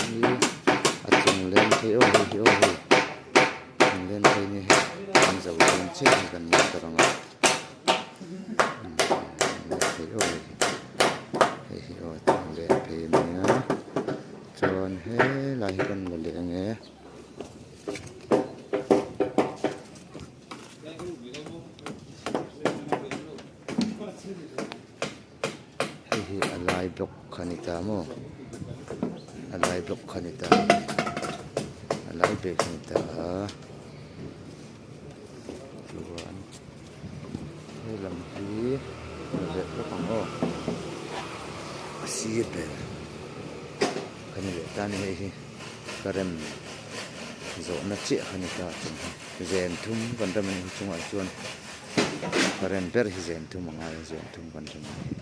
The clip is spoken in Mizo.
hi a chung leng phei aw hei hi aw hei chung leng phei nia hei an zo dawn chiah hi kan motor ang a hei aw hei hi hei hi aw chung leng phei ania chuan helai hi kan la leh ange. Hei hi a lai block kha ni ta maw a lai block kha ni ta a lai ber kha ni ta a chuan he lam hi la leh bawk ang aw a sir ber kha ni leh ta a ni hei hi ka rem zawhna chiah kha ni ta chung hi zen thum kan rem a nih hi chungah chuan. Ka rem ber hi zen thum a ngai a zen thum kan rem a ni.